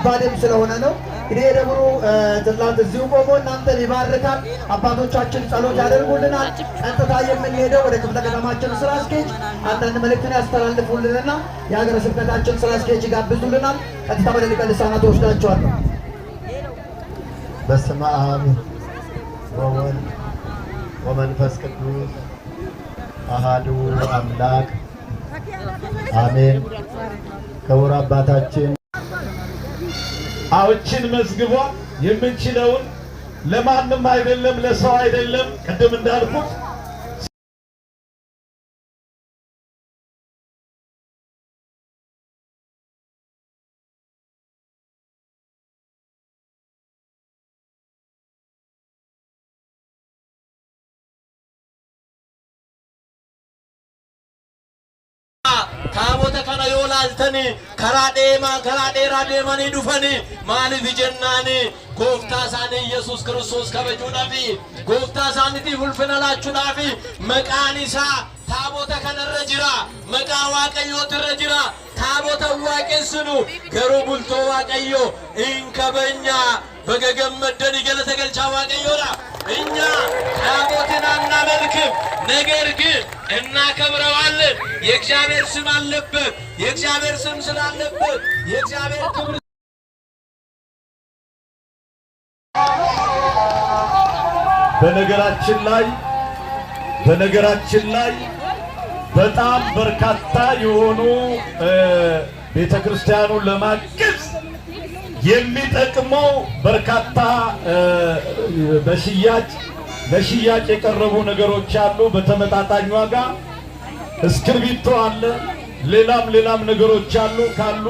ከባድም ስለሆነ ነው። እንግዲህ የደብሩ ጽላት እዚሁ ቆሞ እናንተን ይባርካል። አባቶቻችን ጸሎት ያደርጉልናል። ቀጥታ የምንሄደው ወደ ክፍለ ከተማችን ስራ አስኪያጅ አንዳንድ መልእክትን ያስተላልፉልንና የሀገረ ስብከታችን ስራ አስኪያጅ ይጋብዙልናል። ቀጥታ ወደ ሊቀ ልሳናት ወስዳቸዋለሁ። በስመ አብ ወወልድ ወመንፈስ ቅዱስ አሃዱ አምላክ አሜን። ክቡር አባታችን አዎችን መዝግቧል። የምንችለውን ለማንም አይደለም፣ ለሰው አይደለም። ቅድም እንዳልኩት Taabota kana yoo laaltani karaa deemaa karaa dheeraa deemanii dhufanii maaliif jennaani gooftaa isaanii Yesuus Kiristoos kabajuudhaafi gooftaa isaaniitiif ulfina laachuudhaafi maqaan isaa taabota kanarra jira, maqaa Waaqayyootu irra jira. Taabota waaqessinu garuu bultoo Waaqayyoo in kabajna. Baga gammaddanii galata galchaa Waaqayyoodha. እኛ ታቦትን አናመልክም፣ ነገር ግን እናከብረዋለን። የእግዚአብሔር ስም አለበት። የእግዚአብሔር ስም ስላለበት የእግዚአብሔር ክብር በነገራችን ላይ በጣም በርካታ የሆኑ ቤተ ክርስቲያኑን ለማገዝ የሚጠቅሙ በርካታ በሽያጭ ለሽያጭ የቀረቡ ነገሮች አሉ። በተመጣጣኝ ዋጋ እስክርቢቶ አለ፣ ሌላም ሌላም ነገሮች አሉ። ካሉ